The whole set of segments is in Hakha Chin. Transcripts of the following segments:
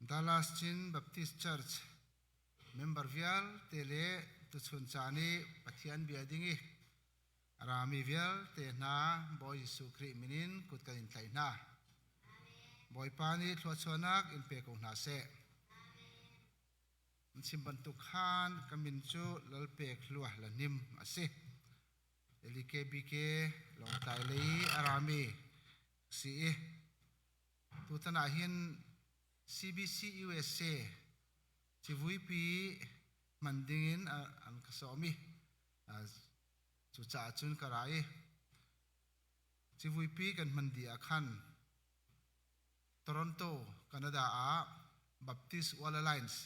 Dallas Chin Baptist Church member vialte le tuchun caan i Pathian bia ding i a rami vialte hna Bawi Jesuh Khrih min in kut kan in tlaih hna. Bawipa nih thluachuahnak in pe ko hna seh. An chim bantuk khan ka min cu Lalpek Hlua Lahnim a si. LKBK Lawngtlai lei a rami si i tutan ah hin CBC USA civuipi hman dingin an ka sawm i cucaah cun ka ra i civuipi kan hman dih ah khan Toronto, Canada ah Baptist World Alliance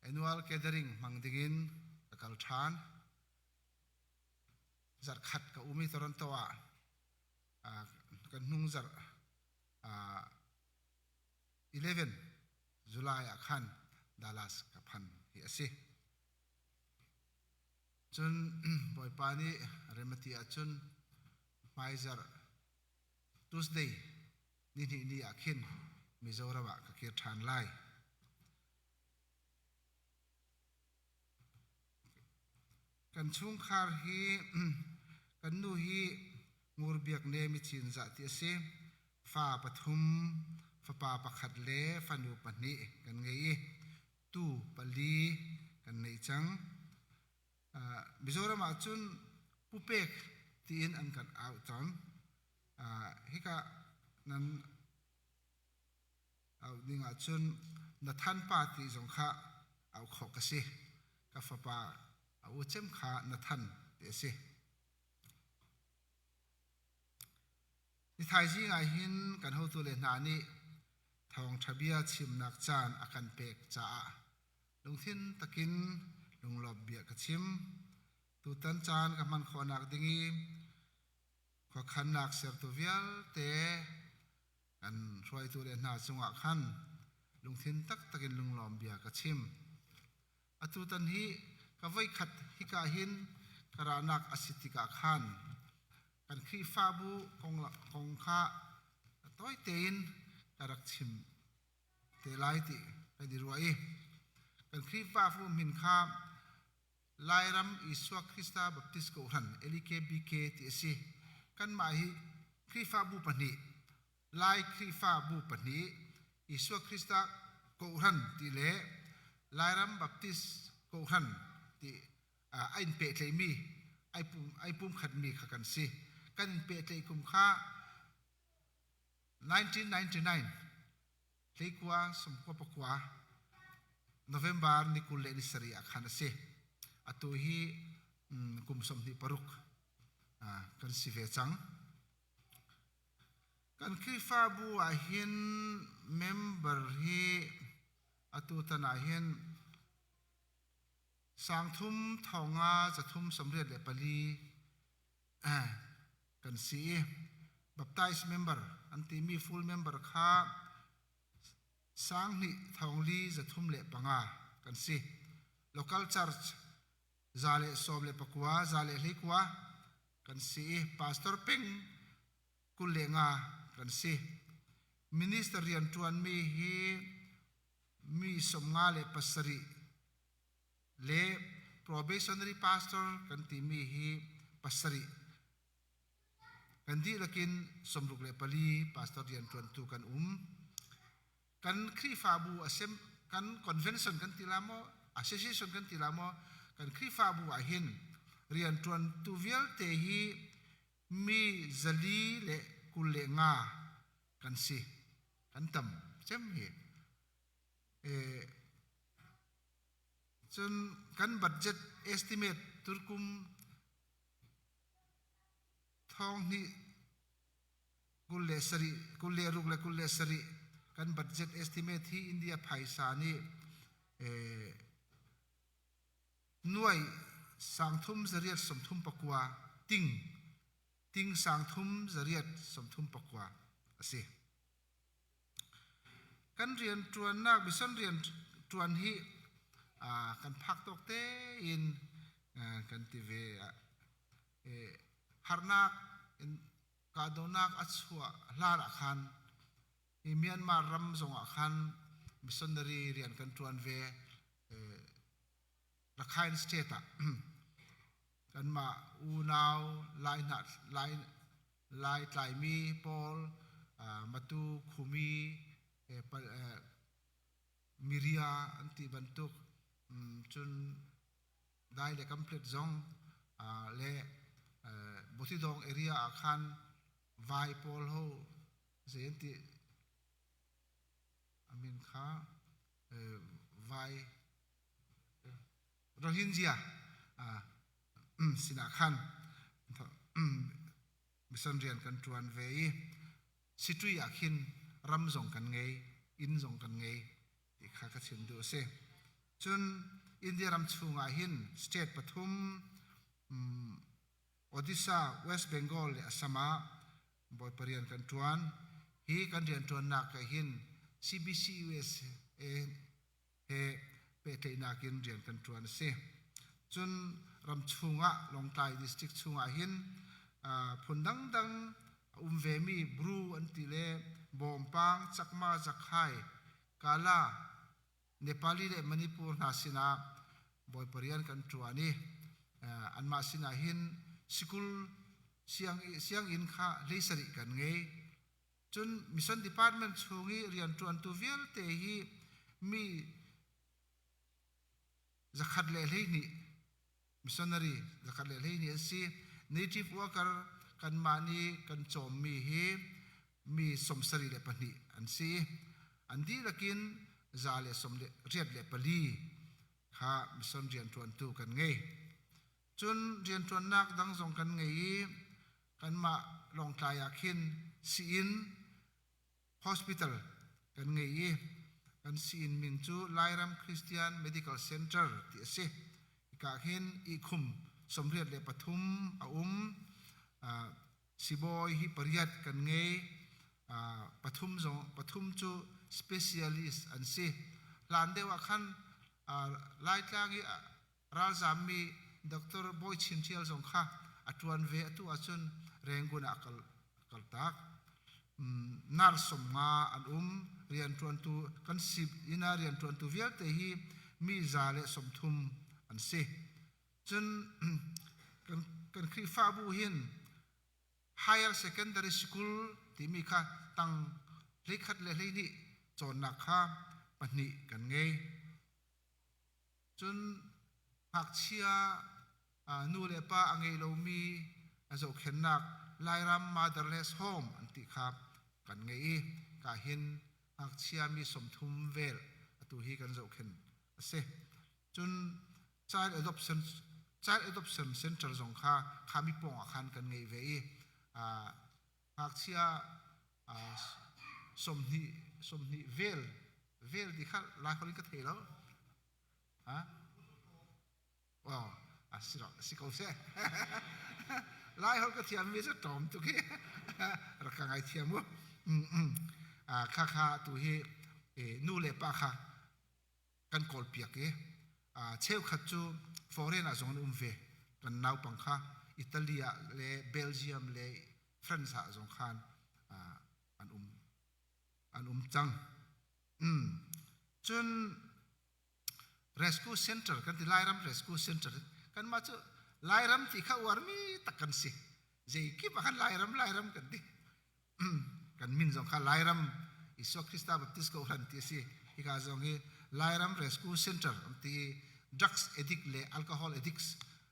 annual gathering hmang dingin ka kal ṭhan. Zarhkhat ka um i Toronto ah kan hnung zarh 11 July ah khan Dallas ka phan hi a si. Cun Bawipa nih remati ahcun hmaizarh Tuesday nihnih ni ah khin Mizoram ah ka kir ṭhan lai. Kan chungkhar hi kan nu hi Ngur Biak Ne Michin zah ti a si. Fa pathum, fapa pakhat le fanu pahnih kan ngei i tu pali kan nei cang. Mizoram ah cun pupek tiin an kan au tawn. Hika nan auh ding ahcun Nathan pa ti zong kha auh khawh ka si. Ka fapa a u cem kha Nathan ti a si. Ni thaizing ah hin kan hotu le hna nih thawngṭha bia chimnak caan a kan pek caah lungthin takin lunglawmh bia ka chim. Tutan caan ka hman khawhnak ding i khuakhannak sertu vialte kan hruaitu le hna cungah khan lungthin taktak in lunglawm bia ka chim. Atu tan hi ka voikhat hika hin ka ranak a si tikah khan kan Khrihfabu kong kha tawi tein ka rak chim te lai ti kan i ruah i kan Khrihfabu min kha Lairam Isua Krista Baptist Kohhran LKBK ti a si. Kanmah hi Khrihfabu pahnih Lai Khrihfabu pahnih Isua Krista Kohhran ti le Lairam Baptist Kohhran ti a in pehtlaihmi ai pumkhatmi kha kan si. Kan in pehtlaih kum kha 1999 hleikua sawmkua pakua November ni 27 ah khan a si. Atu hi kum 26 kan si ve cang. Kan Khrihfabu ah hin member hi atu tan ah hin sangthum thonga zathum 84 kan si i baptized member an timi full member kha sang hnih thong li zathum le panga kan si. Local church 119, 119 kan si i pastor peng 25 kan si. Minister rianṭuanmi hi mi 57 le probationary pastor kan timi hi pasarih. Kan dihlak in 64 pastor rianṭuantu kan um. Kan Khrihfabu asem kan convention kan ti la maw association kan ti la maw kan Khrihfabu ah hin rianṭuantu vialte hi mi 425 kan si. Kan tam cem hi. Cun kan budget estimate turkum thong hnih kul le sarih kul le ruk le kul le sarih kan budget estimate hi India phaisa nih nuai sangthum zariat sawmthum pakua ting ting sangthum zariat sawmthum pakua a si. Kan rianṭuannak mission rianṭuan hi kan phak tawk tein kan ti ve. Harnak in kahdohnak a chuah hlan ah khan hi Myanmar ram zongah khan Missionary rian kan ṭuan ve. Rakhine State ah kanmah unau Lai hna Lai Lai tlaimi pawl Matu Khumi Miria an ti bantuk cun dai le kamplet zong le Botidong area ah khan vai pawl ho zei an ti a min kha vai Rohingya sinah khan mission rian kan ṭuan ve i Situi ah khin ram zong kan ngei, inn zong kan ngei ti kha ka chim duh a si. Cun India ram chungah hin state pathum Odisha, West Bengal le Assam ah Bawipa rian kan ṭuan. Hi kan rianṭuannak ah hin CBCUSA he pehtlaihnak in rian kan ṭuan a si. Cun ram chungah Lawngtlai district chungah hin phun dangdang a um vemi Bru an ti le Bawmpang, Chakma, Zakhai, Kala, Nepali le Manipur hna sinah Bawipa rian kan ṭuan i anmah sinah hin sikul sianginn kha 17 kan ngei. Cun mission department chung i rianṭuantu vialte hi mi 112 missionary 112 an si. Native worker kanmah nih kan cawmmi hi mi 74 an si. An dihlak in 184 kha mission rianṭuantu kan ngei. Cun rianṭuannak dang zong kan ngei i kanmah Lawngtlai ah khin sii-inn hospital kan ngei i kan sii-inn min cu Lairam Christian Medical Center ti a si. Hika hin ihkhum 83 a um. Sibawi hi pariat kan ngei. Pathum zong pathum cu specialist an si. Hlan deuh ah khan Laitlang i Ralzammi Doctor Bawi Chin Ṭial zong kha a ṭuan ve. Atu ahcun Rangoon ah a kal, a kaltak. Nurse 50 an um. Rianṭuantu kan sip inn ah rianṭuantu vialte hi mi 130 an si. Cun kan, kan Khrihfabu hin higher secondary school timi kha tang 11 le 12 cawnnak kha pahnih kan ngei. Cun ngakchia nu le pa a ngei lomi a zohkhenhnak Lairam Motherless Home an ti kha kan ngei i ka hin ngakchia mi 30 vel atu hi kan zohkhenh a si. Cun child adoption center zong kha khami pawng ah khan kan ngei ve i ngakchia 20 vel vel ti kha Laiholh in ka thei lo. Ha? Oh, a si ro si ko seh. Laiholh ka thiam mi cu tlawm tuk hi. Rak ka ngai thiam u. Kha kha tu hi nu le pa kha kan kawl piak i cheukhat cu foreign ah zong an um ve. Kan naupang kha Italy ah le Belgium le France ah zong khan an um cang. Cun rescue center kan ti Lairam rescue center kanmah cu Lairam ti kha uarmi tak kan si. Zeikip ah khan Lairam Lairam kan ti. Kan min zong kha Lairam Isua Krista Baptist Kohhran ti a si. Hika zong hi Lairam Rescue Center an ti i drugs addict le alcohol addicts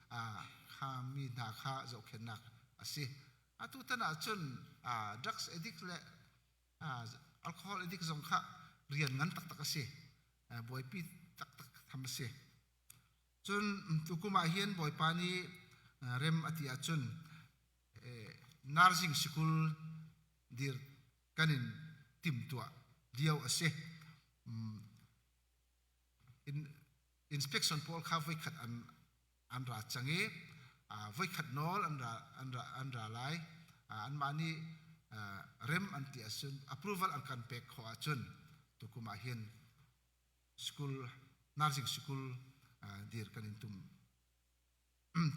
kha mi hna kha zohkhenhnak a si. Atu tan ahcun drugs addict le alcohol addict zong kha rian ngan taktak a si. Buaipi taktak tham a si. Cun tukum ah hin Bawipa nih rem a ti ahcun nursing sikul dir kan in timhtuah lio a si. Inspection pawl kha voikhat an ra cang i voikhat nawl an ra lai. Anmah nih rem an ti ahcun approval an kan pek khawh ahcun tukum ah hin school nursing school dir kan in tum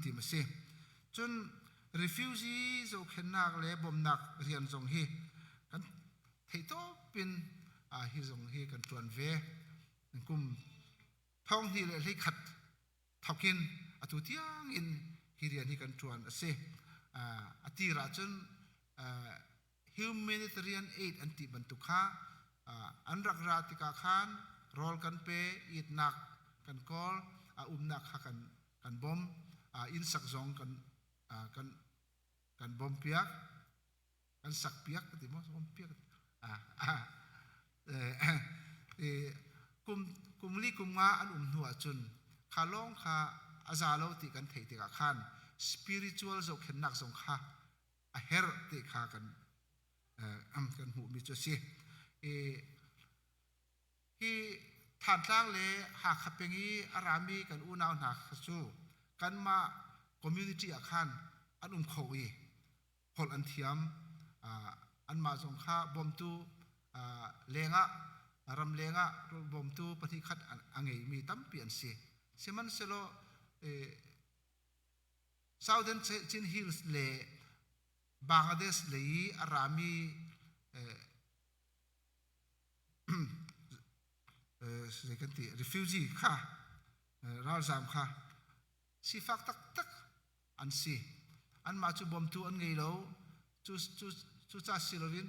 tim a si. Cun refugee zohkhenhnak le bawmhnak rian zong hi kan theih tawp in. Hi zong hi kan ṭuan ve. Kum thong hnih le 21 thokin atu tiang in hi rian hi kan ṭuan a si. A tir ahcun humanitarian aid an ti bantuk kha an rak ra tikah khan rawl kan pe, itnak kan kawl, a umnak kha kan kan bawm, inn sak zong kan kan kan bawmpiak, kan sakpiak ka ti maw bawmpiak kum kum li kum nga an um hnu ahcun kha lawng kha a za lo ti kan theih tikah khan spiritual zohkhenhnak zong kha a herh ti kha kan kan hmuhmi cu a si. Hi Thantlang le Hakha peng i a rami kan unau hna kha cu kanmah community ah khan an um kho i holh an thiam. Anmah zong kha bawmtu lengah ram lengah bawmtu pahnih khat a ngeimi tampi an si. Sihmanhsehlaw Southern Chin Hills le Bangladesh lei i a rami zei kan ti refugee kha ralzaam kha sifak taktak an si. Anmah cu bawmtu an ngei lo. Cu cu cuca si loin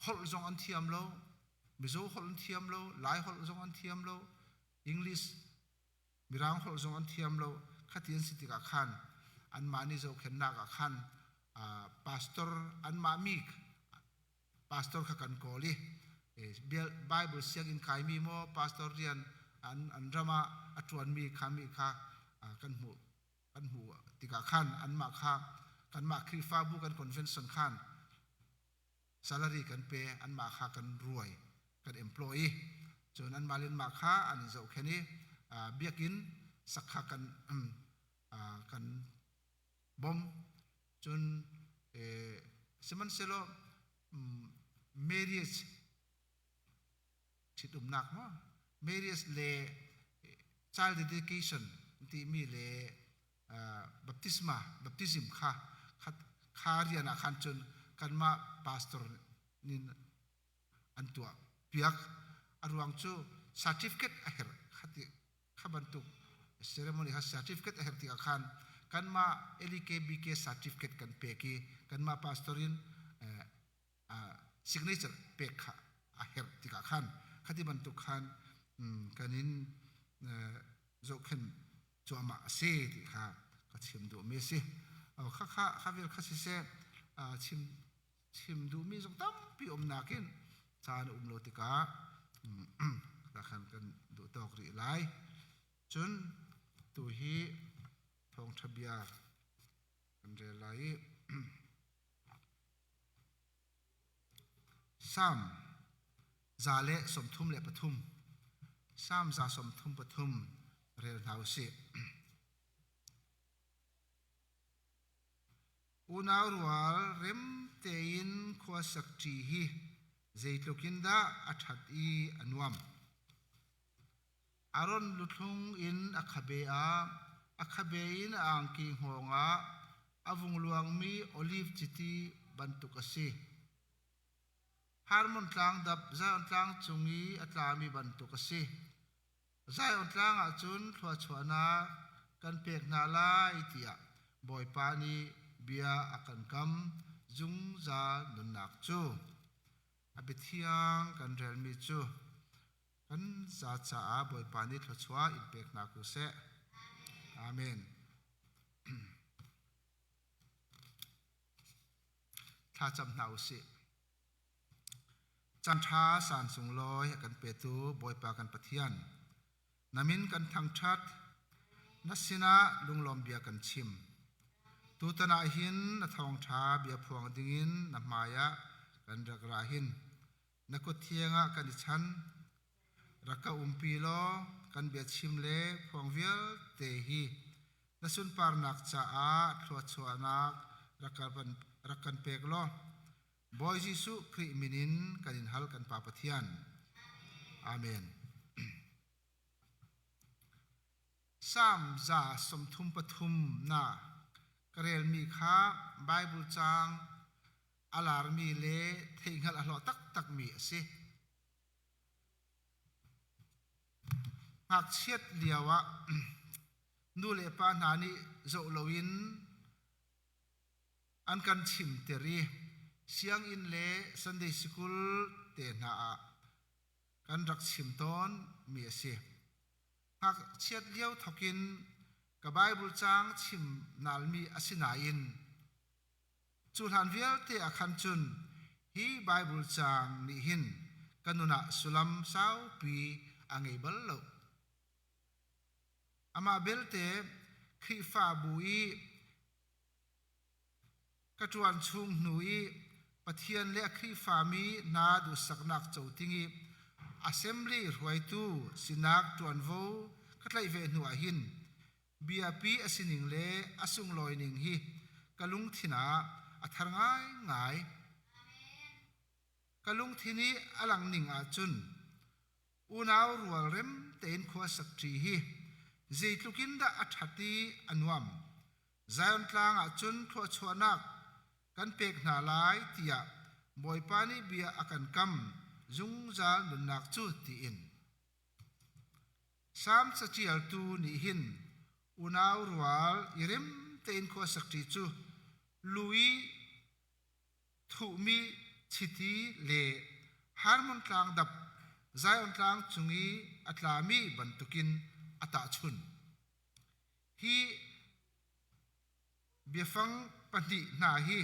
holh zong an thiam lo, Mizo holh an thiam lo, Lai holh zong an thiam lo, English Mirang holh zong an thiam lo. Khati an si tikah khan anmah nih zohkhenhnak ah khan pastor anmah mi pastor kha kan kawl i Bible sianginn kaimi maw pastor rian an an ram ah a ṭuanmi kha mi kha kan hmuh kan hmuh tikah khan anmah kha kanmah Khrihfabu kan convention khan salary kan pe, anmah kha kan ruai, kan employ. Cun anmah le anmah kha an in zohkhenh i biakinn sak kha kan kan bawm. Cun sihmanhsehlaw marriage ṭhitumnak maw marriage le child dedication timi le baptisma baptism kha kha rian ah khan cun kanmah pastor nin an tuah piak. A ruang cu certificate a herh khati kha bantuk ceremony kha certificate a herh tikah khan kanmah LKBK certificate kan pek i kanmah pastor in signature pek kha a herh tikah khan khati bantuk khan kan in zohkhen cuahmah a si ti kha ka chim duhmi a si. Kha kha kha vial kha siseh, chim chim duhmi zong tampi um nakin caan a um lo tikah khan kan duh tawk rih lai. Cun tu hi thawngṭha bia kan rel lai i Salm 133, Salm 133 rel hna u sih. Unau rual rem tein khua sak ṭi hi zeitluk in dah a ṭhat i a nuam. Aaron luthlung in a khabe ah, a khabe in a angki hngawng ah a vung luangmi oliv chiti bantuk a si. Hermon tlang dap Zion tlang cung i a tlami bantuk a si. Zion tlang ah cun thluachuahnak kan pek hna lai tiah Bawipa nih bia a kan kam zungzal nunnak cu. A biathiang kan relmi cu kan za caah Bawipa nih thluachuah in pek hna ko seh. Amen. Thlacam hna u sih. Caan ṭha san sunglawi a kan petu Bawipa kan Pathian, na min kan thangṭhat, na sinah lunglawm bia kan chim. Tutan ah hin na thawngṭha bia phuang dingin na hmaiah kan rak ra hin. Na kut thiang ah kan i chan. Rak ka umpi law kan biachim le phuang vialte hi na sunparnak caah thluachuahnak rak kan pek law Bawi Jesuh Khrih min in kan in hal kan Pa Pathian. Amen. Salm 133 na ka relmi kha Bible caang a larmi le theihhngalh a hlawh taktak. taktakmi a si. Ngakchiat lioah nu le pa hna nih zoh loin an kan chimter i sianginn le Sunday sikul te hna ah kan rak chim tawn mi a si. Ngakchiat lio thawkin ka Bible caang chim nalmi a si nain cu hlan vialte ah khan cun hi Bible caang nih hin ka nun ah sullam saupi a ngei bal lo. Amah belte Khrihfabu i Ka ṭuan chung hnu i Pathian le a Khrihfami hna duhsaknak co ting i assembly hruaitu sinak ṭuanvo ka tlaih ve hnu ah hin biapi a sining le a sunglawi ning hi ka lungthin ah a thar ngaingai. Ka lungthin i a lang ning ahcun unau rual rem tein khua sakṭi hi zeitluk in dah a ṭhat i a nuam. Zion tlang ah cun thluachuahnak kan pek hna lai tiah Bawipa nih bia a kan kam zungzal nunnak cu tiin. Salm caṭialtu nih hin unau rual i rem tein khua sakṭi cu lu i thuhmi chiti le Hermon tlang dap Zion tlang cung i a tlami bantukin a tahchunh. Hi biafang pahnih hna hi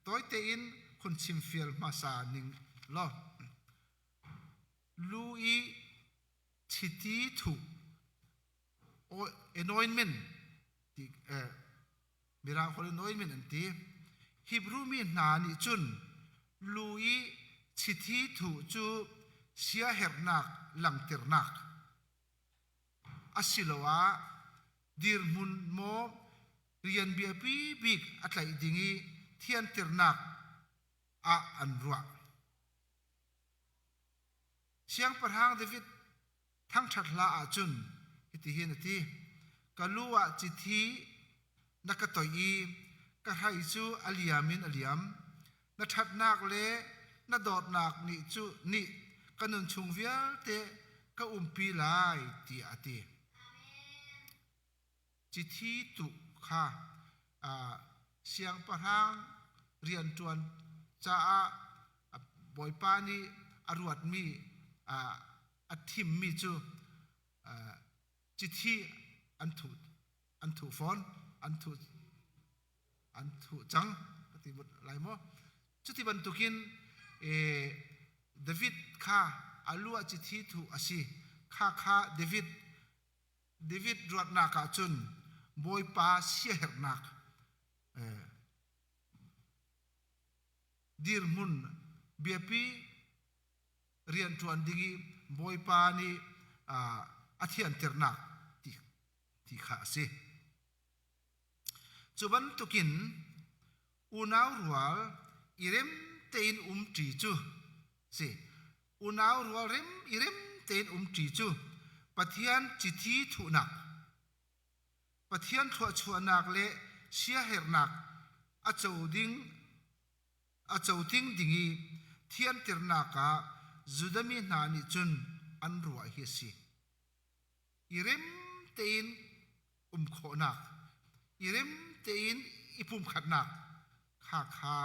tawi tein hun chimfial hmasa ning law lu i chiti thuh anointment ti Mirang holh in anointment an ti. Hebrew mi hna nih cun lu i chiti thuh cu siaherhnak langhternak asiloah dirhmun maw rian biapi bik a tlaih ding i thianternak ah an ruah. Siangpahrang David thangṭhat hla ahcun hitihin a ti: Ka lu ah cithi na ka toih i ka hrai cu a liam in a liam. Na ṭhatnak le na dawtnak nih cu nih ka nun chung vialte ka umpi lai, tiah a ti. Cithi tuh kha siangpahrang rianṭuan caah Bawipa nih a ruatmi a thimmi cu cithi an thuh an thuh fawn an thuh an thuh cang ka ti lai maw? Cuti bantukin David kha a lu ah cithi thuh a si. Kha kha David David ruatnak ah cun Bawipa siaherhnak dirhmun biapi rianṭuan ding i Bawipa nih a thianternak ti, ti kha a si. Cu bantukin unau rual i rem tein umṭi cu si unau rual rem i rem tein umṭi cu Pathian cithi thuhnak Pathian thluachuahnak le siaherhnak a co ding a co ting ding i thianternak ah Judahmi hna nih cun an ruah hi a si. I rem tein um khawhnak, i rem tein i pumkhatnak kha kha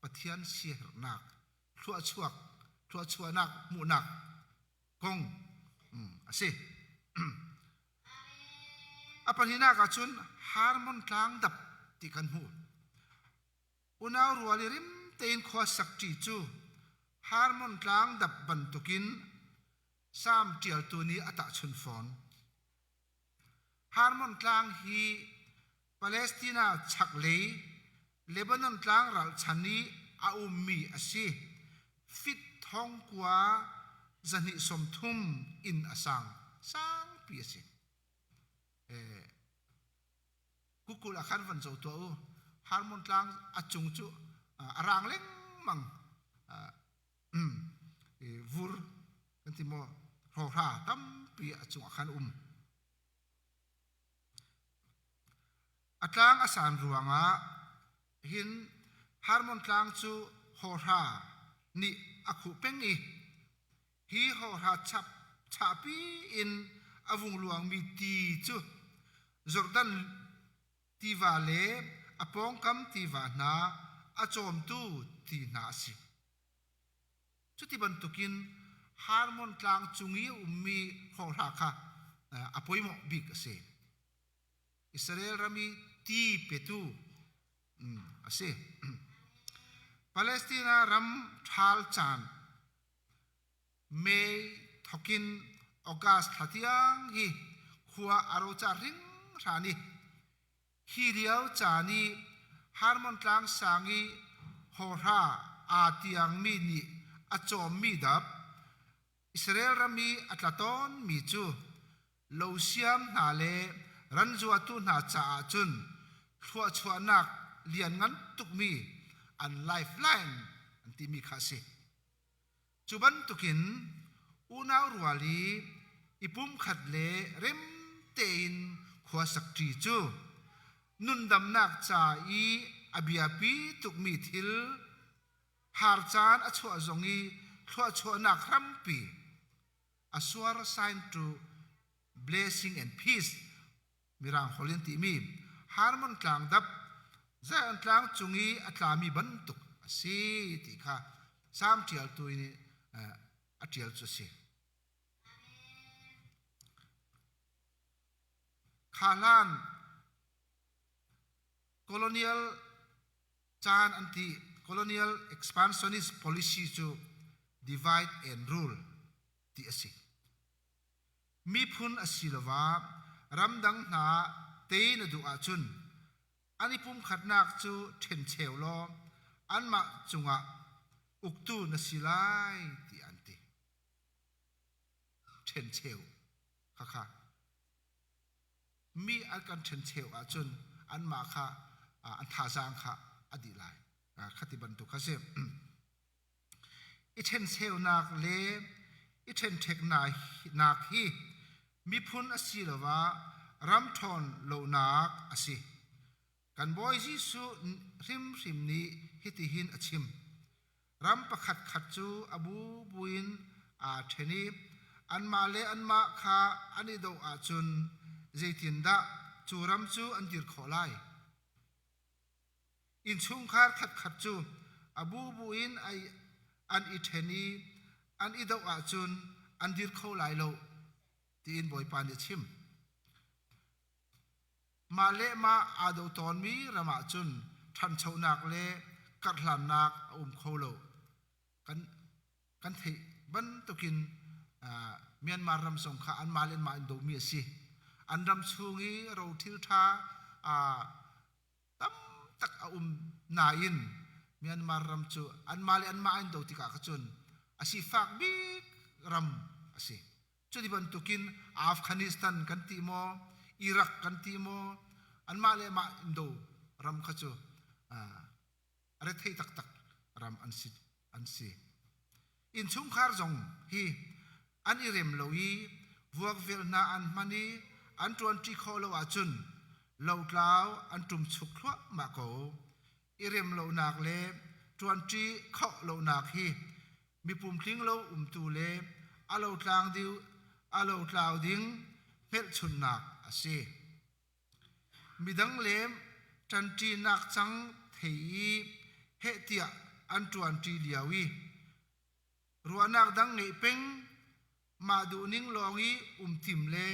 Pathian siaherhnak, thluachuak, thluachuahnak hmuhnak kong a si. A pahnihnak ah cun Harmon tlang dap ti kan hmuh. Unau rual i rim tein khua sakṭi cu Harmon tlang dap bantukin Salm ṭialtu nih a tahchun fawn. Harmon tlang hi Palestina chaklei Lebanon tlang ralchan i a ummi a si. Fit thong kua 230 in a sang. Sangpi a si. Kukul ah khan van zo tuah u. Harmon tlang a cung cu a rang lengmang. Vur kan ti maw hrohra tampi a cungah khan um. A tlang a san ruangah hin Harmon tlang cu hawhra nih a khuh peng i hi hawhra chap chahpi in a vung luangmi ti cu Jordan tiva le a pawngkam tiva hna a cawmtu ti hna a si. Cuti bantukin Harmon tlang cung i a ummi hawhra kha a poimawh bik a si. Israel ram i ti petu a si. Palestina ram ṭhal caan May thokin August thla tiang hi khua a roca hringhran i hi lio caan i Harmon tlang sang i hawhra aa tiangmi nih a cawmmi dap Israel ram i a tla tawnmi cu lo siam hna le ran zuatu hna caah cun thluachuahnak lianngan tukmi an lifeline an timi kha a si. Cu bantukin unau rual i i pumkhat le rem tein khua sakṭi cu nundamnak ca i a biapi tukmi thil har caan a chuah zong i thluachuahnak hrampi a suar sign to blessing and peace mirang holh in timi Harmon tlang dap Zion tlang cung i a tlami bantuk a si ti kha Salm ṭialtu nih a ṭial cu a si. Kha hlan colonial caan an ti colonial expansionist policy cu divide and rule ti a si. Miphun asiloah ramdang hna tei na duh ahcun an i pumkhatnak cu ṭhencheu law anmah cungah uktu na si lai tiah an ti. Ṭhencheu khakha mi an kan ṭhencheu ahcun anmah kha an thazaang kha a dih lai. Khati bantuk kha si. I ṭhencheunak le i ṭhenṭheknak hi miphun asiloah ram ṭhawn lonak a si. Kan Bawi Jesuh hrimhrim nih hitihin a chim. Ram pakhatkhat cu a bubu in aa ṭhen i anmah le anmah kha an i doh ahcun zeitindah cu ram cu an dir khawh lai? Innchungkhar khatkhat cu a bubu in an i ṭhen i an i doh ahcun an dir kho lai lo tiin Bawipa nih a chim. Mah le mah aa do tawnmi ram ah cun ṭhanchonak le karhlannak a um kho lo. Kan, kan theih bantukin uh, Myanmar ram zong kha anmah le anmah in domi a si. An ram chung i ro thil ṭha uh, tamtak a um nain Myanmar ram cu anmah le anmah in do tikah kha cun a sifak bik ram a si. Cuti bantukin Afghanistan kan ti maw, Iraq kan ti maw, anmah le mah in do ram kha cu a rethei taktak ram an si. An si. Innchungkhar zong hi an i rem lo i vuakvelh hna an hman i an ṭuanṭi khawh lo ahcun lotlau an ṭumchuk thluahmah ko. I rem lonak le ṭuanṭi khawh lonak hi mipum tling lo umtu le a lotlang ding, a lotlau ding hmelchunnak a si. Midang lem ṭanṭinak cang thei i heh tiah an ṭuanṭi lio i ruahnak dang ngeih peng, mah duhning lawng i um tim le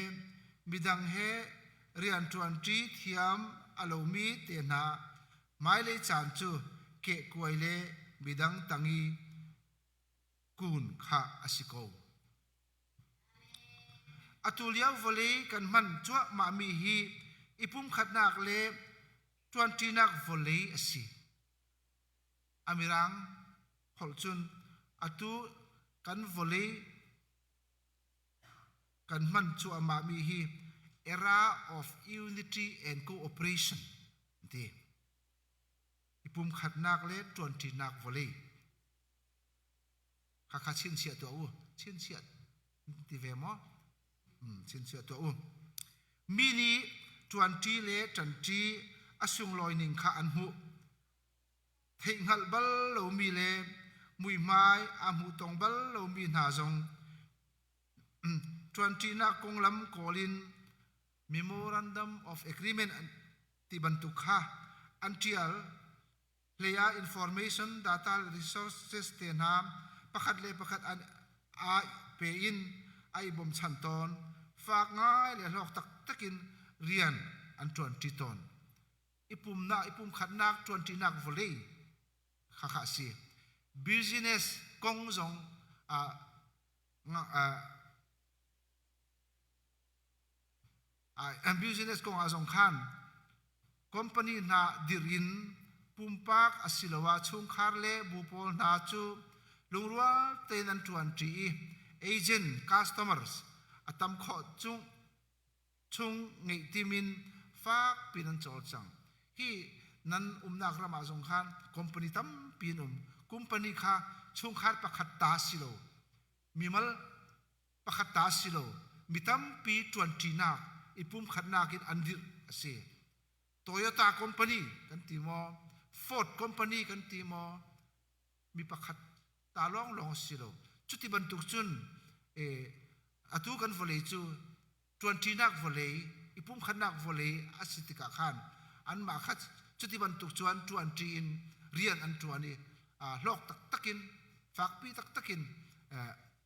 midang he rianṭuanṭi thiam a lomi te hna hmailei caan cu kehkuai le midang tang i kun kha a si ko. Atu lio vawlei kan hman cuahmahmi hi i pumkhatnak le ṭuanṭinak vawlei a si. A mirang holh cun atu kan vawlei kan hman cuahmahmi hi era of unity and cooperation an ti. I pumkhatnak le ṭuanṭinak vawlei. Khakha chinchiah tuah u. Chinchiah ti ve maw? Chinchiah tuah u. Mi nih ṭuanṭi le ṭanṭi a sunglawi ning kha an hmuh. Theihhngalh bal lomi le Muihmai aa hmu tong bal lomi hna zong ṭuanṭinak konglam kawl in Memorandum of Agreement ti bantuk kha an ṭial. Hlei ah information data resources te hna pakhat le pakhat an aa pe in a i bawmchan tawn. Fak ngai le hlawk taktak in rian an ṭuanṭi tawn. I pumnak, i pumkhatnak, ṭuanṭinak vawlei khakha a si. Business kong zong business kong ah zong khan company hna dirh in pumpak asiloah chungkhar le bu pawl hna cu lungrual tein an ṭuanṭi i agent customers a tam khawh chung chung ngeih tim in fak pin an cawlcang. Hi nan umnak ram ah zong khan company tampi an um. Company kha chungkhar pakhat ta si lo. Mimal pakhat ta si lo. Mi tampi ṭuanṭinak i pumkhatnak in an dirh a si. Toyota company kan ti maw, Ford company kan ti maw, mi pakhat ta lawnglawng a si lo. Cuti bantuk cun atu kan vawlei cu ṭuanṭinak vawlei, i pumkhatnak vawlei a si tikah khan anmah kha cuti bantuk cun ṭuanṭi in rian an ṭuan i hlawk taktak in fakpi taktak in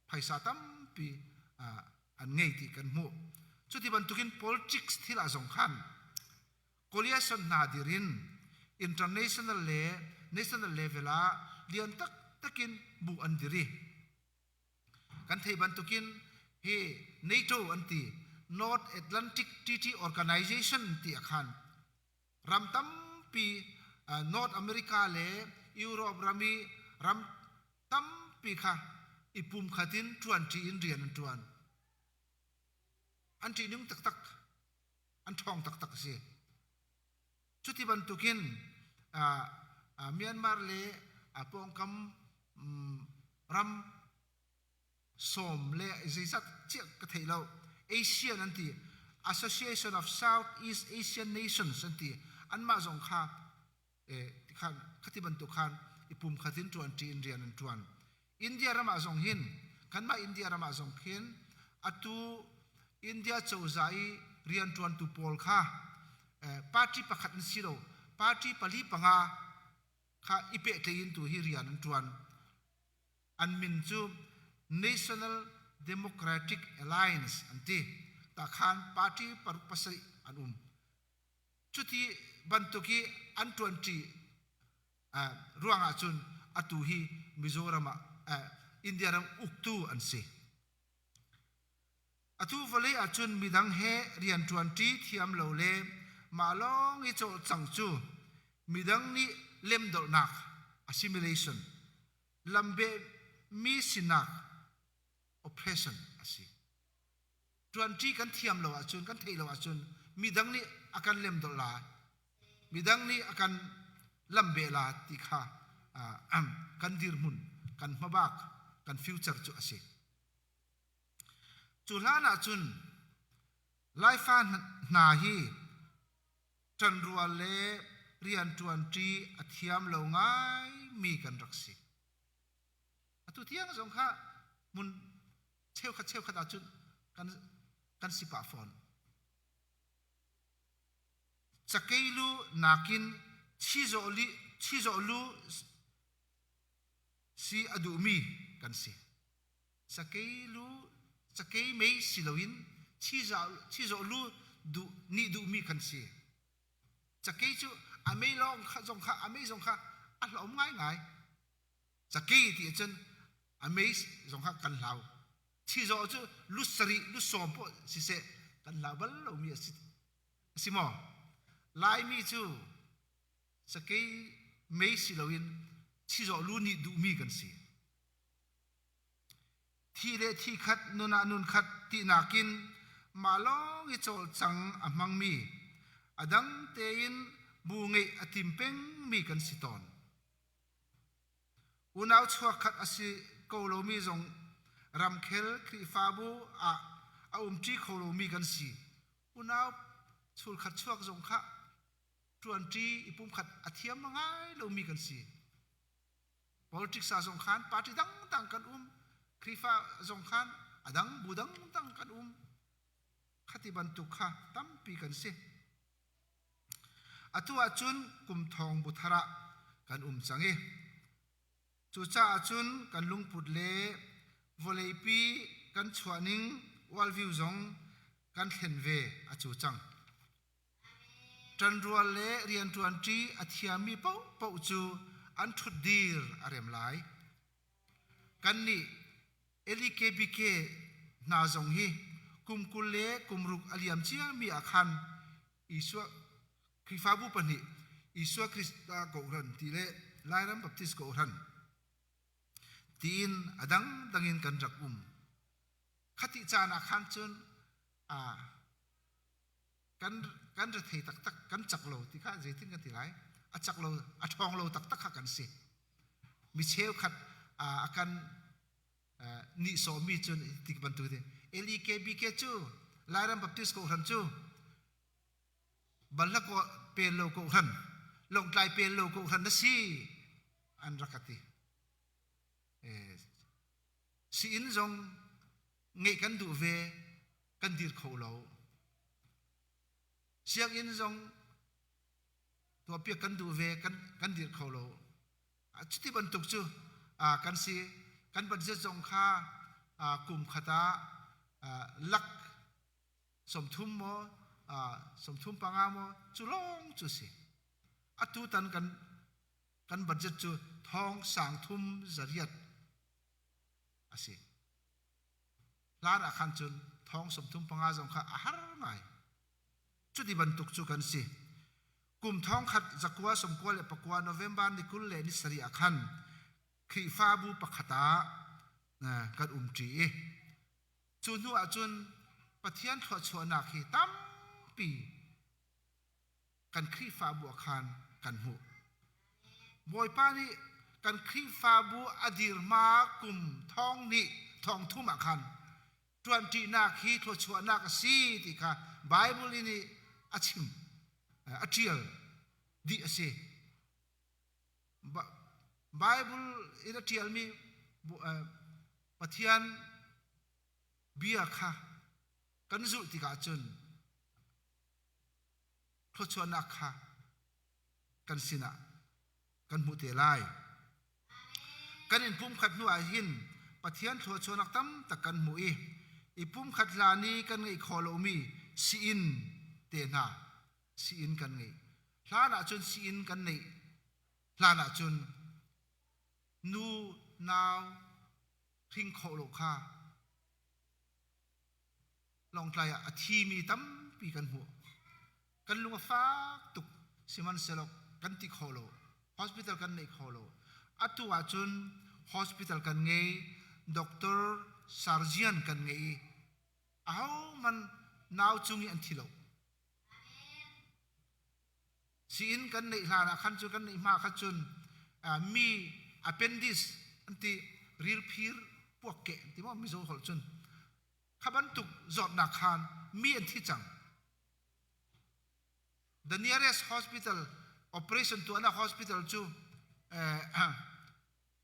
phaisa tampi an ngei ti kan hmuh. Cuti bantukin politics thil ah zong khan coalition hna dir in international le national level ah lian taktak in bu an dir i kan thei bantukin hi NATO an ti North Atlantic Treaty Organization ti ah khan ram tampi North America le Europe ram i ram tampi kha i pumkhat in ṭuanṭi in rian an ṭuan. An ṭihnung taktak, an ṭhawng taktak a si. Cuti bantukin Myanmar le pawngkam ram sawm le zeizat chiah ka thei lo ASEAN an ti Association of Southeast Asian Nations an ti anmah zong kha khan khati bantuk khan i pum khatin ṭuan ṭi in rian an ṭuan India ram ah zong hin kanmah India ram ah zong khin atu India cozah i rianṭuantu pawl kha party pakhat an si lo party pali panga kha i pehtlaih in tu hi rian an ṭuan An min cu National Democratic Alliance an ti. Takhan party paruk pasarih an um. Cuti bantuk i an ṭuanṭi ruang ahcun atu hi Mizoram ah India ram uktu an si. Atu vawlei ahcun midang he rianṭuanṭi thiam lo le mah lawng i cawlcang cu midang nih lemdolhnak assimilation lambehmi sinak oppression a si. Ṭuanṭi kan thiam lo ahcun, kan theih lo ahcun midang nih a kan lemdolh lai, midang nih a kan lambeh la ti kha kan dirhmun, kan hmabak, kan future cu a si. Cu hlan ahcun Laifa hna hi ṭanrual le rianṭuanṭi a thiam lo ngaimi kan rak si. Atu tiang zong kha hmun cheukhat cheukhat ahcun kan, kan si pah fawn. Cakei lu nakin chizawh lu si a duhmi kan si. Cakei lu cakei mei si loin chizawh lu duh nih duhmi kan si. Cakei cu a mei lawng kha zong kha a mei zong kha a hlawm ngaingai. Cakei ti ahcun a mei zong kha kan hlau. Chizawh cu lu sarih lu sawm poh siseh kan hlau bal lomi a si. A si maw? Laimi cu cakei mei si loin chizawh lu nih duhmi kan si. Thi le thi khat nun ah nun khat tinak in mah lawng i cawlcang a hmangmi, a dang tein bu ngeih a tim pengmi kan si tawn. Unau chuakkhat a si ko lomi zong ramkhel Khrihfabu ah a umṭi kho lomi kan si. Unau chulkhat chuak zong kha ṭuanṭi i pumkhat a thiam ngai lomi kan si. Politics ah zong khan party dangdang kan um. Khrihfa zong khan a dang bu dangdang kan um. Khati bantuk kha tampi kan si. Atu ahcun kum thong bu thar ah kan um cang i cucaah cun kan lungput le vawleipi kan chuahning worldview zong kan thlen ve a cu cang. Ṭanrual le rianṭuanṭi a thiammi paohpaoh cu an ṭhutdir a rem lai. Kannih LKBK hna zong hi kum 20 le kum ruk a liam ciami ah khan Isua Khrihfabu pahnih Isua Krista Kohhran ti le Lairam Baptist Kohhran tiin a dangdang in kan rak um. Khati caan ah khan cun kan kan rethei taktak kan cak lo ti kha zeitin kan ti lai a cak lo a ṭhawng lo taktak kha kan si mi cheukhat a kan nihsawhmi cun ti bantuk te LEKBK cu Lairam Baptist Kohhran cu balhla ko pel lo kohhran longtlai pel lo kohhran na si an rak ka ti si-inn zong ngeih kan duh ve kan dir kho lo. Sianginn zong tuahpiak kan duh ve kan, kan dir kho lo. Cuti bantuk cu kan si. Kan budget zong kha kum khat ah lak 30 maw 35 maw cu lawng cu si. Atu tan kan kan budget cu thong sang thum zariat a si. Hlan ah khan cun thong 35 zong kha a har ngai. Cuti bantuk cu kan si. Kum thong khat zakua sawmkua le pakua November ni 20 le ni sarih ah khan Khrihfabu pakhat ah kan umṭi i cu hnu ah cun Pathian thluachuahnak hi tampi kan Khrihfabu ah khan kan hmuh. Bawipa nih kan Khrihfabu a dirhma kum thong hnih thong thum ah khan ṭuanṭinak hi thluachuahnak a si ti kha Bible in a chim a ṭial dih a si. Bible in a ṭialmi Pathian bia kha kan zulh tikah cun thluachuahnak kha kan sinah kan hmuh te lai. Kan in pumkhat hnu ah hin Pathian thluachuahnak tam tak kan hmuh i i pumkhat hlan i kan ngeih khawh lomi si-inn te hna si-inn kan ngei. Hlan ah cun si-inn kan neih hlan ah cun nu nau hring khawh lo kha Lawngtlai ah a thimi tampi kan hmuh. Kan lung a fak tuk. Sihmanhsehlaw kan ti kho lo. Hospital kan nei kho lo. Atu ahcun hospital kan ngei, doctor, surgeon kan ngei i ahohmanh nau cung i an thi lo. Sii-inn kan neih hlan ah khan cu kan neih hma kha cun mi appendix an ti rilphir puakkeh an ti maw Mizo holh cun kha bantuk zawtnak khan mi an thi cang. The nearest hospital operation tuahnak hospital cu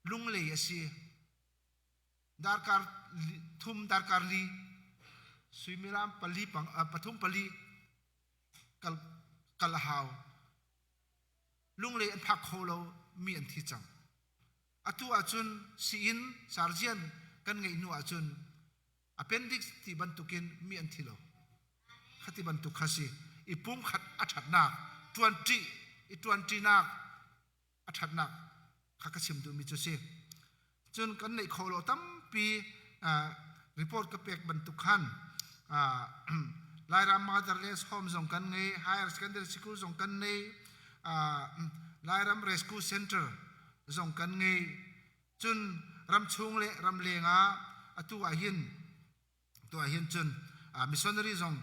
Lunglei a si. Darkar thum darkar li suimilam pali pang pathum pali kal kal a hau. Lunglei an phak kho lo mi an thi cang. Atu ahcun sii-inn surgeon kan ngeih hnu ahcun appendix ti bantukin mi an thi lo. Khati bantuk kha si. I pumkhat a ṭhatnak, ṭuanṭi, i ṭuanṭinak a ṭhatnak kha ka chim duhmi cu si. Cun kan neih khawh lo tampi report ka pek bantuk khan Lairam Motherless Home zong kan ngei, Higher Secondary School zong kan ngei, Lairam Rescue Center zong kan ngei. Cun ramchung le ramleng ah atu ah hin tu ah hin cun missionary zong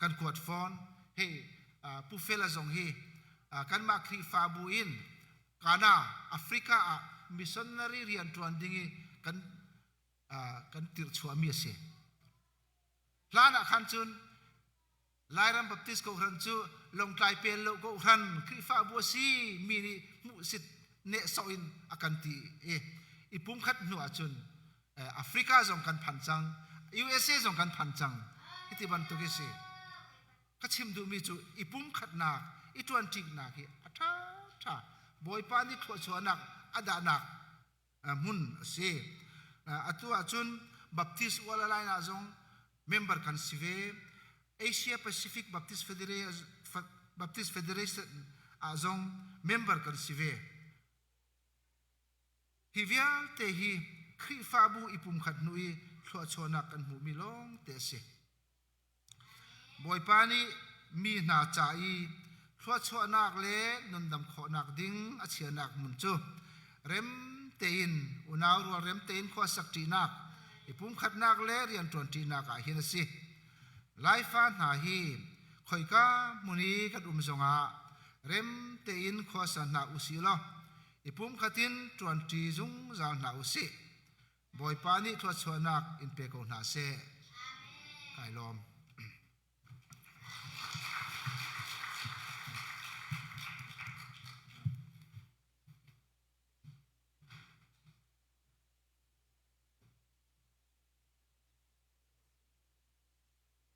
kan kuat fawn. Hei Pu Fela zong hi kanmah Khrihfabu in Ghana, Africa ah missionary rian ṭuan ding i kan kan tirhchuahmi a si. Hlan ah khan cun Lairam Baptist Kohhran cu Lawngtlai pel lo Kohhran Khrihfabu a si mi nih hmuhsit Nehsawh in a kan ti i i pumkhat hnu ahcun Africa zong kan phan cang, USA zong kan phan cang. Hiti bantuk hi si. Ka chim duhmi cu i pumkhatnak, i ṭuanṭiknak hi a ṭha ṭha. Bawipa nih thluachuahnak a dahnak hmun a si. Atu ahcun Baptist World Alliance ah zong member kan si ve. Asia Pacific Baptist Federation, Baptist Federation ah zong member kan si ve. Hi vialte hi Khrihfabu i pumkhat hnu i thluachuahnak kan hmuhmi lawng te a si. Bawipa nih mi hna ca i thluachuahnak le nundam khawhnak ding a chiahnak hmun cu rem tein unau rual rem tein khua sak ṭinak, i pumkhatnak le rianṭuan ṭinak ah hin a si. Laifa hna hi khoika hmun i kan um zongah rem tein khuasa hna usih law i pumkhat in ṭuanṭi zungzal hna usih. Bawipa nih thluachuahnak in pe ko hna seh. Kai lawm.